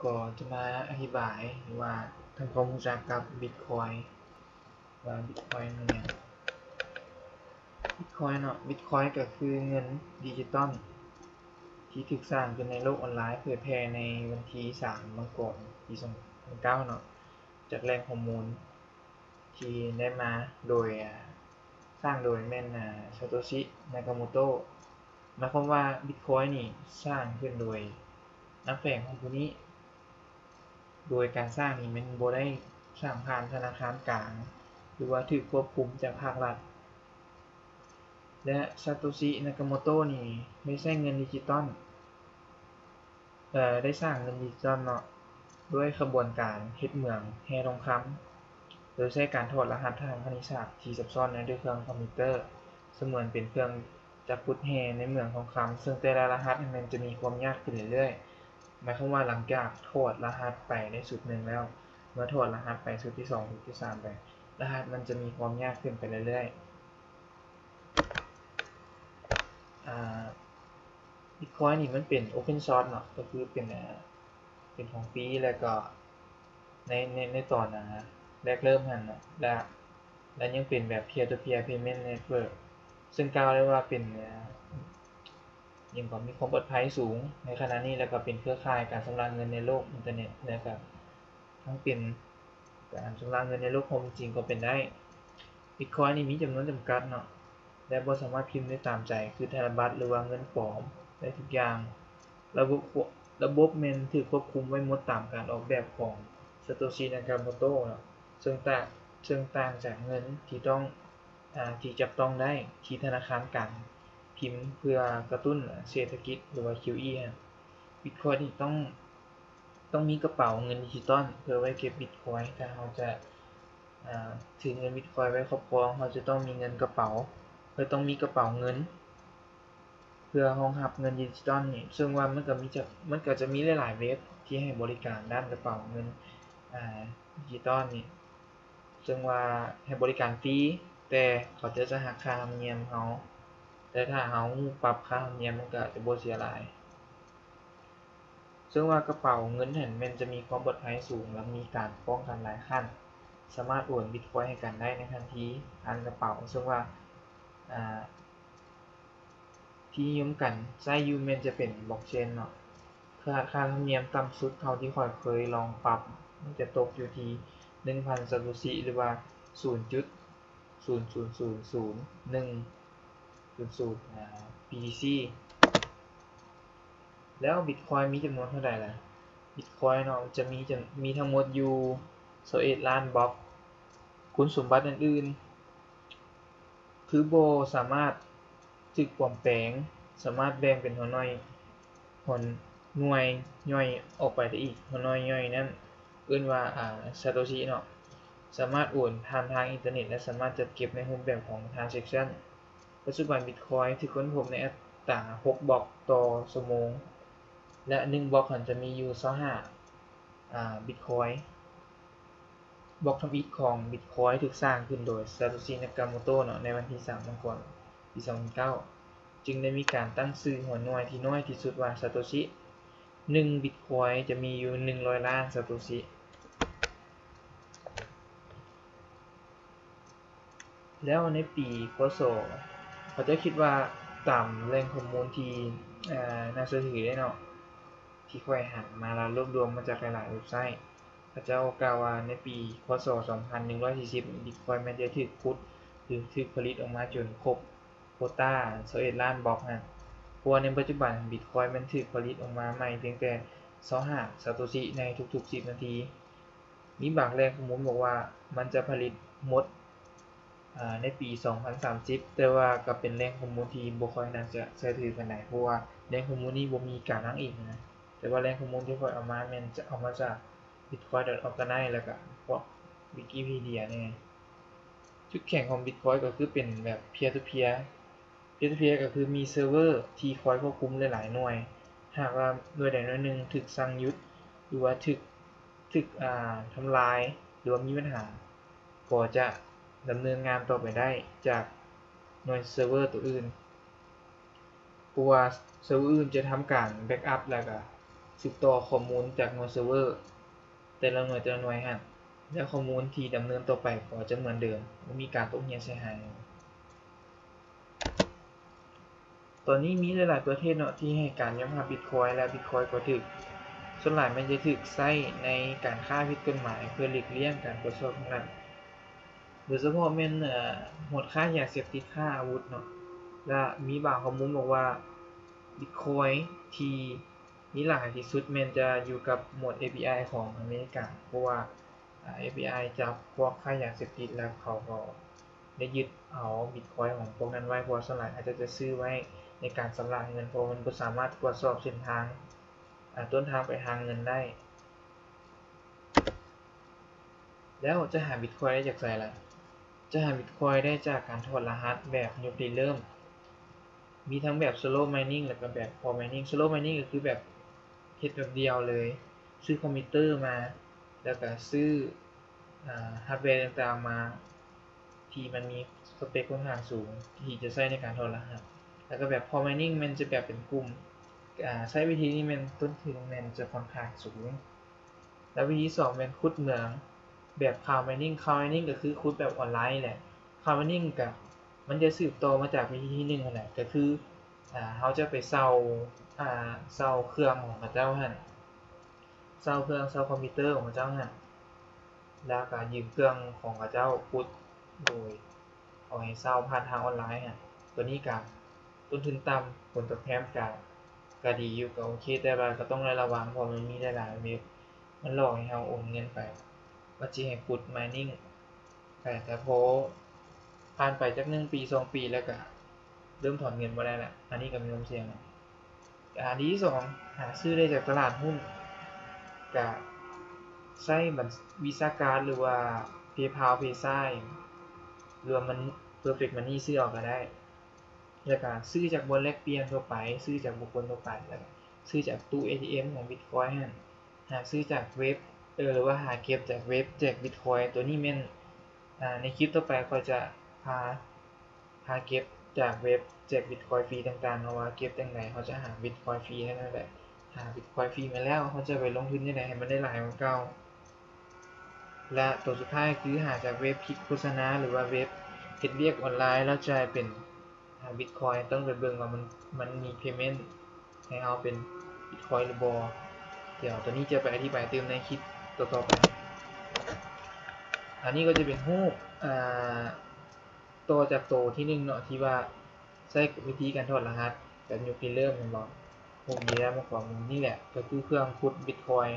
ກໍຈະມາອະທິບາຍ ຫຼືວ່າທຳຄວາມຮູ້ຈັກກັບບິດຄອຍ ວ່າບິດຄອຍແມ່ນຫຍັງ. ບິດຄອຍເນາະ ບິດຄອຍກໍຄືເງິນດິຈິຕອນທີ່ຖືກສ້າງຂຶ້ນໃນໂລກອອນລາຍ ເຜີຍແຜ່ໃນວັນທີສາມ ມັງກອນ ປີສອງພັນເກົ້າເນາະ ຈາກແຫຼ່ງຂໍ້ມູນທີ່ໄດ້ມາໂດຍ ອາ ສ້າງໂດຍແມ່ນ ອາ ຊາໂຕຊິ ນາກາໂມໂຕ. ໝາຍຄວາມວ່າບິດຄອຍນີ້ສ້າງຂຶ້ນໂດຍນັກແປງຂອງຜູ້ນີ້. ໂດຍການສ້າງນີ້ແມ່ນບໍ່ໄດ້ສ້າງຜ່ານທະນາຄານກາງ ຫຼືວ່າຖືກຄວບຄຸມຈາກພາກລັດ ແລະ ຊາໂຕຊິ ນາກາໂມໂຕນີ້ໄດ້ໃຊ້ເງິນດິຈິຕອນ ເອີ ໄດ້ສ້າງເງິນດິຈິຕອນເນາະ ດ້ວຍຂະບວນການເຮັດເໝືອງແຮ່ທອງຄຳ ໂດຍໃຊ້ການຖອດລະຫັດທາງຄະນິດສາດທີ່ຊັບຊ້ອນໃນດ້ວຍເຄື່ອງຄອມພິວເຕີ ສະເໝືອນເປັນເຄື່ອງຈັກຂຸດແຮ່ໃນເໝືອງທອງຄຳ, ເຊິ່ງແຕ່ລະລະຫັດແມ່ນຈະມີຄວາມຍາກຂຶ້ນເລື້ອຍໆ. ໝາຍຄວາມວ່າຫຼັງຈາກຖອດລະຫັດໄປໄດ້ຊຸດໜຶ່ງແລ້ວ, ເມື່ອຖອດລະຫັດໄປຊຸດທີສອງ, ຊຸດທີສາມໄປ, ລະຫັດມັນຈະມີຄວາມຍາກຂຶ້ນໄປເລື້ອຍໆ. ອາ ບິດຄອຍນີ້ມັນເປັນໂອເພັນຊອດເນາະ ກໍຄືເປັນ ເປັນຂອງຟຣີ ແລ້ວກໍໃນ ໃນ ໃນຕອນ ອາ ແລກເລີ່ມຫັ້ນເນາະ ແລະ ແລະຍັງເປັນແບບ peer to peer payment network ເຊິ່ງກ່າວໄດ້ວ່າເປັນ ອາ ຍັງກໍມີຄວາມປອດໄພສູງໃນຂະນະນີ້ ແລ້ວກໍເປັນເຄືອຂ່າຍການຊຳລະເງິນໃນໂລກອິນເຕີເນັດ ແລ້ວກໍທັງເປັນ ການຊຳລະເງິນໃນໂລກຄວາມເປັນຈິງກໍເປັນໄດ້. ບິດຄອຍນີ້ມີຈຳນວນຈຳກັດເນາະ ແລະ ບໍ່ສາມາດພິມໄດ້ຕາມໃຈ ຄືທະນະບັດ ຫຼືວ່າເງິນປອມ ໄດ້ທຸກຢ່າງ. ລະບົບ ລະບົບແມ່ນຖືກຄວບຄຸມໄວ້ໝົດຕາມການອອກແບບຂອງ ຊາໂຕຊິ ນາກາໂມໂຕ ເນາະ ເຊິ່ງຕ່າງ ເຊິ່ງຕ່າງຈາກເງິນທີ່ຕ້ອງ ອາ ທີ່ຈັບຕ້ອງໄດ້ທີ່ທະນາຄານກາງພິມເພື່ອກະຕຸ້ນເສດຖະກິດ ຫຼືວ່າ QE ຫັ້ນ. ບິດຄອຍນີ້ຕ້ອງ ຕ້ອງມີກະເປົາເງິນດິຈິຕອນເພື່ອໄວ້ເກັບບິດຄອຍ. ຖ້າເຮົາຈະ ອາ ຖືເງິນບິດຄອຍໄວ້ຄອບຄອງ, ເຮົາຈະຕ້ອງມີເງິນກະເປົາ ແລະ ຕ້ອງມີກະເປົາເງິນເພື່ອຮອງຮັບເງິນດິຈິຕອນນີ້. ເຊິ່ງວ່າມັນກໍມີຈາກ ມັນກໍຈະມີຫຼາຍໆເວັບທີ່ໃຫ້ບໍລິການດ້ານກະເປົາເງິນ ອາ ດິຈິຕອນນີ້ ເຊິ່ງວ່າໃຫ້ບໍລິການຟຣີ ແຕ່ເຂົາເຈົ້າຈະຫັກຄ່າທຳນຽມເຮົາ, ແຕ່ຖ້າເຮົາຮູ້ປັບຄ່າທຳນຽມ ມັນກໍຈະບໍ່ເສຍຫຼາຍ. ເຊິ່ງວ່າກະເປົາເງິນຫັ້ນແມ່ນຈະມີຄວາມປອດໄພສູງ ແລະ ມີການປ້ອງກັນຫຼາຍຂັ້ນ, ສາມາດໂອນບິດຄອຍໃຫ້ກັນໄດ້ໃນທັນທີຜ່ານກະເປົາ. ເຊິ່ງວ່າ ອາ ທີ່ນິຍົມກັນໃຊ້ຢູ່ແມ່ນຈະເປັນບລັອກເຊນເນາະ. ຄ່າ ຄ່າທຳນຽມຕ່ຳສຸດເທົ່າທີ່ຂ້ອຍເຄີຍລອງປັບ ມັນຈະຕົກຢູ່ທີ່ໜຶ່ງພັນຊາໂຕຊິ ຫຼືວ່າສູນຈຸດສູນສູນສູນໜຶ່ງສູນສູນ ອາ ບີທີຊີ. ແລ້ວບິດຄອຍມີຈຳນວນເທົ່າໃດລະ? ບິດຄອຍເນາະ ຈະມີ ຈະມີທັງໝົດຢູ່ຊາວເອັດລ້ານບລັອກ. ຄຸນສົມບັດອື່ນໆ ຄືບໍ່ສາມາດຖືກປອມແປງ, ສາມາດແບ່ງເປັນຫົວໜ່ວຍ ຫົວໜ່ວຍຍ່ອຍອອກໄປໄດ້ອີກ. ຫົວໜ່ວຍຍ່ອຍນັ້ນເອີ້ນວ່າ ອາ ຊາໂຕຊິເນາະ, ສາມາດໂອນຜ່ານທາງອິນເຕີເນັດ ແລະ ສາມາດຈັດເກັບໃນຮູບແບບຂອງທຣານແຊັກຊັນ. ປັດຈຸບັນບິດຄອຍຖືກຄົ້ນພົບໃນອັດຕາຫົກບລັອກຕໍ່ຊົ່ວໂມງ ແລະ ໜຶ່ງບລັອກຫັ້ນຈະມີຢູ່ຊາວຫ້າ ອາ ບິດຄອຍ. ບລັອກທຳອິດຂອງບິດຄອຍຖືກສ້າງຂຶ້ນໂດຍ ຊາໂຕຊິ ນາກາໂມໂຕ ເນາະ ໃນວັນທີສາມ ມັງກອນ ປີສອງພັນເກົ້າ ຈຶ່ງໄດ້ມີການຕັ້ງຊື່ຫົວໜ່ວຍທີ່ນ້ອຍທີ່ສຸດວ່າ ຊາໂຕຊິ. ໜຶ່ງບິດຄອຍຈະມີຢູ່ໜຶ່ງຮ້ອຍລ້ານຊາໂຕຊິ. ແລ້ວໃນປີ ຄ.ສ. ເຂົາເຈົ້າຄິດວ່າຕາມແຫຼ່ງຂໍ້ມູນທີ່ ເອີ ໜ້າເຊື່ອຖືໄດ້ເນາະ ທີ່ຂ້ອຍຫາມາ ແລ້ວລວບລວມມາຈາກຫຼາຍໆເວັບໄຊ, ເຂົາເຈົ້າກ່າວວ່າໃນປີ ຄ.ສ. ສອງພັນໜຶ່ງຮ້ອຍສີ່ສິບ ບິດຄອຍແມ່ນຈະຖືກຂຸດ ຫຼື ຖືກຜະລິດອອກມາຈົນຄົບໂຄຕ້າຊາວເອັດລ້ານບລັອກຫັ້ນ. ເພາະວ່າໃນປັດຈຸບັນ ບິດຄອຍແມ່ນຖືກຜະລິດອອກມາໃໝ່ພຽງແຕ່ຊາວຫ້າຊາໂຕຊິໃນທຸກໆສິບນາທີ. ມີບາງແຫຼ່ງຂໍ້ມູນບອກວ່າມັນຈະຜະລິດໝົດ ອາ ໃນປີສອງພັນສາມສິບ ແຕ່ວ່າກໍເປັນແຫຼ່ງຂໍ້ມູນທີ່ບໍ່ຄ່ອຍໜ້າເຊື່ອຖືປານໃດ ເພາະວ່າແຫຼ່ງຂໍ້ມູນນີ້ບໍ່ມີການອ້າງອີງນະ. ແຕ່ວ່າແຫຼ່ງຂໍ້ມູນທີ່ຂ້ອຍເອົາມາແມ່ນຈະເອົາມາຈາກ Bitcoin dot organize ແລ້ວກໍພວກ Wikipedia ແດ່. ຈຸດແຂງຂອງ Bitcoin ກໍຄືເປັນແບບ peer to peer peer to peer ກໍຄືມີເຊີເວີທີ່ຄອຍຄວບຄຸມຫຼາຍໆໜ່ວຍ. ຫາກວ່າໜ່ວຍໃດໜ່ວຍໜຶ່ງຖືກສັ່ງຢຸດ ຫຼືວ່າຖືກ ຖືກ ອາ ທຳລາຍ ຫຼືວ່າມີບັນຫາ ກໍຈະດຳເນີນງານຕໍ່ໄປໄດ້ຈາກໜ່ວຍເຊີເວີໂຕອື່ນ. ເພາະວ່າເຊີເວີອື່ນຈະທຳການ backup ແລ້ວກະ ສືບຕໍ່ຂໍ້ມູນຈາກໜ່ວຍເຊີເວີແຕ່ລະໜ່ວຍແຕ່ລະໜ່ວຍຫັ້ນ ແລະ ຂໍ້ມູນທີ່ດຳເນີນຕໍ່ໄປກໍຈະເໝືອນເດີມ, ບໍ່ມີການຕົກເຫື່ອເສຍຫາຍ. ຕອນນີ້ມີຫຼາຍໆປະເທດເນາະ ທີ່ໃຫ້ການຍອມຮັບບິດຄອຍ ແລະ ບິດຄອຍກໍຖືກ ສ່ວນຫຼາຍແມ່ນຈະຖືກໃຊ້ໃນການຄ້າຜິດກົດໝາຍ ເພື່ອຫຼີກລ່ຽງການກວດສອບທາງລັດ ໂດຍສະເພາະແມ່ນ ເອີ ໂໝດຄ້າຢາເສບຕິດ, ຄ້າອາວຸດເນາະ ແລະ ມີບາງຂໍ້ມູນບອກວ່າ ບິດຄອຍທີ່ມີຫຼາຍທີ່ສຸດແມ່ນຈະຢູ່ກັບໝວດ ເອບໄອ ຂອງອາເມລິກາ ເພາະວ່າ ອາ ເອບໄອ ຈັບພວກຄ້າຢາເສບຕິດ ແລ້ວເຂົາກໍໄດ້ຍຶດເອົາບິດຄອຍຂອງພວກນັ້ນໄວ້ ເພາະວ່າສ່ວນຫຼາຍເຂົາເຈົ້າຈະຊື້ໄວ້ໃນການຊຳລະເງິນ ເພາະວ່າມັນບໍ່ສາມາດກວດສອບເສັ້ນທາງ ອາ ຕົ້ນທາງປາຍທາງເງິນໄດ້. ແລ້ວຈະຫາບິດຄອຍໄດ້ຈາກໃສລະ? ຈະຫາບິດຄອຍໄດ້ຈາກການຖອດລະຫັດແບບຍຸກລິເລີ່ມ ມີທັງແບບ Slow Mining ແລ້ວກໍແບບ Cold Mining. Slow Mining ກໍຄືແບບເຮັດແບບດຽວເລີຍ ຊື້ຄອມພິວເຕີມາ ແລ້ວກໍຊື້ ອາ ຮາດແວຕ່າງໆມາ ທີ່ມັນມີສະເປັກຂ້ອນຂ້າງສູງ ທີ່ຈະໃຊ້ໃນການຖອດລະຫັດ ແລ້ວກໍແບບ Cold Mining ແມ່ນຈະແບບເປັນກຸ່ມ ອາ ໃຊ້ວິທີນີ້ແມ່ນຕົ້ນທຶນແມ່ນຈະຂ້ອນຂ້າງສູງ. ແລ້ວວິທີສອງແມ່ນຂຸດເໝືອງແບບ Cold Mining. Cold Mining ກໍຄືຂຸດແບບອອນລາຍນີ້ແຫຼະ. Cold Mining ກໍມັນຈະສືບຕໍ່ມາຈາກວິທີທີໜຶ່ງຫັ້ນແຫຼະ ກໍຄື ອາ ເຮົາຈະໄປເຊົ່າ ອາ ເຊົ່າເຄື່ອງຂອງເຂົາເຈົ້າຫັ້ນ ເຊົ່າເຄື່ອງ ເຊົ່າຄອມພິວເຕີຂອງເຂົາເຈົ້າຫັ້ນ ແລ້ວກໍຢືມເຄື່ອງຂອງເຂົາເຈົ້າຂຸດ ໂດຍເອົາໃຫ້ເຊົ່າຜ່ານທາງອອນລາຍຫັ້ນ. ຕົວນີ້ກໍຕົ້ນທຶນຕ່ຳ ຜົນຕອບແທນກໍ ກໍດີຢູ່ ກໍໂອເຄ ແຕ່ວ່າກໍຕ້ອງໄດ້ລະວັງ ເພາະມັນມີຫຼາຍໆເວັບ ມັນຫຼອກໃຫ້ເຮົາໂອນເງິນໄປ ວ່າຊິໃຫ້ຂຸດ Mining ແຕ່ ແຕ່ພໍຜ່ານໄປຈັກໜຶ່ງປີສອງປີ ແລ້ວກະເລີ່ມຖອນເງິນບໍ່ໄດ້ລະ ອັນນີ້ກະມີຄວາມສ່ຽງ. ອັນທີສອງ ຫາຊື້ໄດ້ຈາກຕະຫຼາດຫຸ້ນ ກະໃຊ້ບັນ Visa Card ຫຼືວ່າ PayPal PaySa ຫຼືວ່າ Perfect Money ຊື້ເອົາກະໄດ້. ແລ້ວກະຊື້ຈາກບ່ອນແລກປ່ຽນທົ່ວໄປ ຊື້ຈາກບຸກຄົນທົ່ວໄປ ແລ້ວກະຊື້ຈາກຕູ້ ເອທີເອັມ ຂອງ Bitcoin ຫັ້ນ ຫາຊື້ຈາກເວັບ ເອີ ຫຼືວ່າຫາເກັບຈາກເວັບແຈກ Bitcoin ໂຕນີ້ແມ່ນ ອາ ໃນຄລິບຕໍ່ໄປຂ້ອຍຈະພາ ພາເກັບຈາກເວັບແຈກ Bitcoin ຟຣີຕ່າງໆເນາະ ວ່າເກັບຈັ່ງໃດ ເຮົາຈະຫາ Bitcoin ຟຣີນັ້ນແຫຼະ ຫາ Bitcoin ຟຣີມາແລ້ວ ເຮົາຈະໄປລົງທຶນຈັ່ງໃດໃຫ້ມັນໄດ້ຫຼາຍກວ່າເກົ່າ. ແລະ ໂຕສຸດທ້າຍຄືຫາຈາກເວັບຄລິກໂຄສະນາ ຫຼືວ່າເວັບເຮັດວຽກອອນລາຍ ແລ້ວຈ່າຍເປັນ ອາ Bitcoin ຕ້ອງໄປເບິ່ງວ່າມັນ ມັນມີ payment ໃຫ້ເຮົາເປັນ Bitcoin ຫຼືບໍ່. ດຽວໂຕນີ້ຈະໄປອະທິບາຍຕື່ມໃນຄລິບຕໍ່ໆໄປ. ອັນນີ້ກໍຈະເປັນຮູບ ອາ ຕໍ່ຈາກໂຕທີໜຶ່ງເນາະ ທີ່ວ່າໃຊ້ວິທີການຖອດລະຫັດແບບຍຸກລິເລີ່ມແມ່ນບໍ່? ຮູບນີ້ແຫຼະ ມັນກໍ ນີ້ແຫຼະ ກໍຄືເຄື່ອງຂຸດ Bitcoin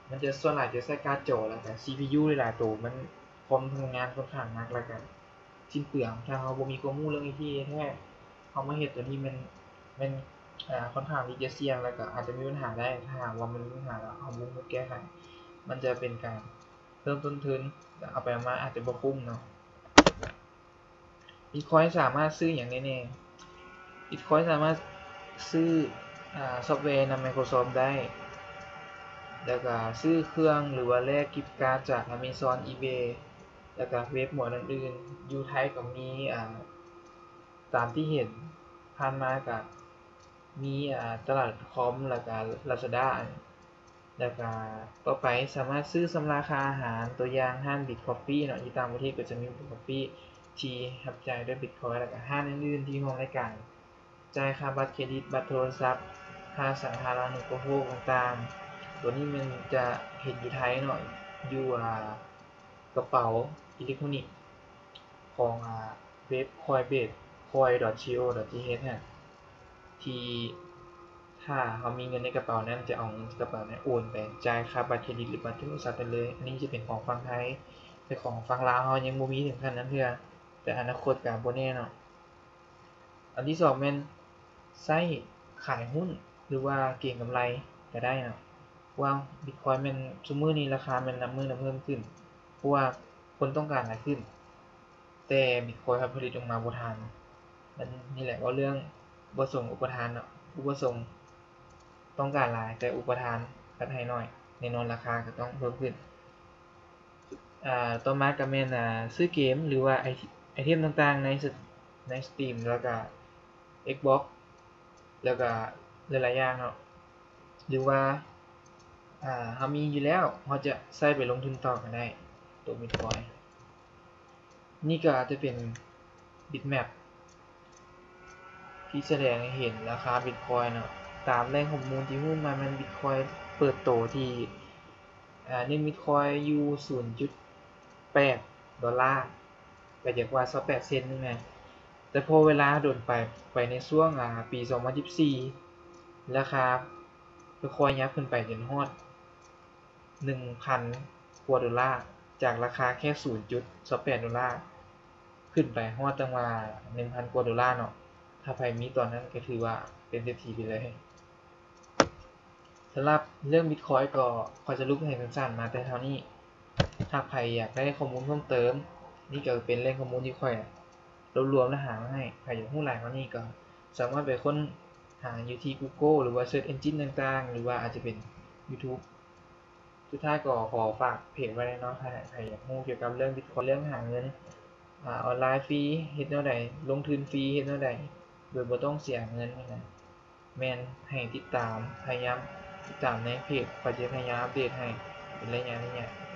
ມັນຈະ ສ່ວນຫຼາຍຈະໃຊ້ກາດຈໍ ແລ້ວກະ CPU ຫຼາຍໆໂຕ ມັນຄວາມພະລັງງານຂ້ອນຂ້າງໜັກ ແລ້ວກະ ສິ້ນເປືອງ ຖ້າເຮົາບໍ່ມີຄວາມຮູ້ເລື່ອງໄອທີແທ້ໆ ເຮົາມາເຮັດໂຕນີ້ແມ່ນ ແມ່ນ ອາ ຂ້ອນຂ້າງທີ່ຈະສ່ຽງ ແລ້ວກະອາດຈະມີບັນຫາໄດ້ ຖ້າຫາກວ່າມັນມີບັນຫາແລ້ວເຮົາບໍ່ຮູ້ແກ້ໄຂ ມັນຈະເປັນການເພີ່ມຕົ້ນທຶນ ແລ້ວເອົາໄປເອົາມາອາດຈະບໍ່ຄຸ້ມເນາະ. Bitcoin ສາມາດຊື້ຫຍັງໄດ້ແດ່? Bitcoin ສາມາດຊື້ ອາ ຊອບແວນຳ Microsoft ໄດ້ ແລ້ວກະຊື້ເຄື່ອງ ຫຼືວ່າແລກກິບກາດຈາກ Amazon, eBay ແລ້ວກະເວັບໝວດອື່ນໆ ຢູ່ໄທກໍມີ ອາ ຕາມທີ່ເຫັນຜ່ານມາກະມີ ອາ ຕະຫຼາດ .com ແລ້ວກະ Lazada ແລ້ວກະຕໍ່ໄປສາມາດຊື້ສຳລະຄ່າອາຫານ ຕົວຢ່າງຮ້ານ Bit Coffee ເນາະ ຢູ່ຕ່າງປະເທດກໍຈະມີ Bit Coffee ທີ່ຮັບຈ່າຍດ້ວຍ Bitcoin ແລ້ວກະຮ້ານອື່ນໆທີ່ຮ່ວມລາຍການ ຈ່າຍຄ່າບັດເຄຣດິດ, ບັດໂທລະສັບ, ຄ່າສາທາລະນຸປະໂພກຕ່າງໆ ໂຕນີ້ແມ່ນຈະເຫັນຢູ່ໄທເນາະ ຢູ່ ອາ ກະເປົາອີເລັກໂທນິກຂອງ ອາ ເວັບ Coinbase, coin.co.th ຫັ້ນ ທີ່ຖ້າເຮົາມີເງິນໃນກະເປົານັ້ນ ຈະເອົາເງິນກະເປົານັ້ນໂອນໄປຈ່າຍຄ່າບັດເຄຣດິດ ຫຼື ບັດໂທລະສັບໄດ້ເລີຍ. ອັນນີ້ຈະເປັນຂອງຝັ່ງໄທ ແຕ່ຂອງຝັ່ງລາວເຮົາຍັງບໍ່ມີເຖິງຂັ້ນນັ້ນເທື່ອ ແຕ່ອະນາຄົດກະບໍ່ແນ່ເນາະ. ອັນທີສອງແມ່ນໃຊ້ຂາຍຫຸ້ນ ຫຼືວ່າເກັງກຳໄລກະໄດ້ເນາະ ເພາະວ່າ Bitcoin ແມ່ນຊຸມື້ນີ້ລາຄາແມ່ນນັບມື້ນັບເພີ່ມຂຶ້ນ ເພາະວ່າຄົນຕ້ອງການຫຼາຍຂຶ້ນ ແຕ່ Bitcoin ພັດຜະລິດອອກມາບໍ່ທັນ. ມັນ ນີ້ແຫຼະ ເວົ້າເລື່ອງປະສົງອຸປະທານເນາະ ອຸປະສົງຕ້ອງການຫຼາຍ ແຕ່ອຸປະທານພັດໃຫ້ໜ້ອຍ ແນ່ນອນລາຄາກະຕ້ອງເພີ່ມຂຶ້ນ. ອາ ຕໍ່ມາກະແມ່ນ ອາ ຊື້ເກມ ຫຼືວ່າໄອ ໄອເທັມຕ່າງໆໃນ ໃນ Steam ແລ້ວກະ Xbox ແລ້ວກະຫຼາຍໆຢ່າງເນາະ. ຫຼືວ່າ ອ່າ ເຮົາມີຢູ່ແລ້ວ ເຮົາຈະໃຊ້ໄປລົງທຶນຕໍ່ກໍໄດ້ ໂຕບິດຄອຍ. ນີ້ກໍອາດຈະເປັນບິດແມັບທີ່ສະແດງໃຫ້ເຫັນລາຄາບິດຄອຍເນາະ. ຕາມແຫຼ່ງຂໍ້ມູນທີ່ຮູ້ມາແມ່ນບິດຄອຍເປີດໂຕທີ່ ອ່າ ໜຶ່ງບິດຄອຍຢູ່ສູນຈຸດແປດໂດລາ ກໍຢາກວ່າຊາວແປດເຊັນນັ້ນແຫຼະ. ແຕ່ພໍເວລາດົນໄປ ໄປໃນຊ່ວງ ອ່າ ປີສອງພັນສິບສີ່ ລາຄາຄ່ອຍໆຫຍັບຂຶ້ນໄປຈົນຮອດໜຶ່ງພັນກວ່າໂດລາ ຈາກລາຄາແຄ່ສູນຈຸດຊາວແປດໂດລາ ຂຶ້ນໄປຮອດຕັ້ງວ່າໜຶ່ງພັນກວ່າໂດລາເນາະ. ຖ້າໃຜມີຕອນນັ້ນກໍຖືວ່າເປັນເສດຖີໄປເລີຍ. ສຳລັບເລື່ອງບິດຄອຍກໍຂໍສະຫຼຸບໃຫ້ສັ້ນໆມາແຕ່ເທົ່ານີ້. ຫາກໃຜຢາກໄດ້ຂໍ້ມູນເພີ່ມເຕີມ, ນີ້ກໍເປັນແຫຼ່ງຂໍ້ມູນທີ່ຂ້ອຍລວບລວມ ແລະ ຫາມາໃຫ້. ໃຜຢາກຮູ້ຫຼາຍກວ່ານີ້ກໍສາມາດໄປຄົ້ນຫາຢູ່ທີ່ Google ຫຼືວ່າ Search Engine ຕ່າງໆ ຫຼືວ່າອາດຈະເປັນ YouTube. ສຸດທ້າຍກໍຂໍຝາກເພຈໄວ້ເນາະ. ຖ້າໃຜຢາກຮູ້ກ່ຽວກັບເລື່ອງບິດຄອຍ ເລື່ອງຫາເງິນ ອາ ອອນລາຍຟຣີ ເຮັດແນວໃດ, ລົງທຶນຟຣີ ເຮັດແນວໃດ ໂດຍບໍ່ຕ້ອງເສຍເງິນນີ້ນະ, ແມ່ນໃຫ້ຕິດຕາມ, ພະຍາຍາມຕິດຕາມໃນເພຈ. ຂ້ອຍຈະພະຍາຍາມອັບເດດໃຫ້ເປັນໄລຍະໆ.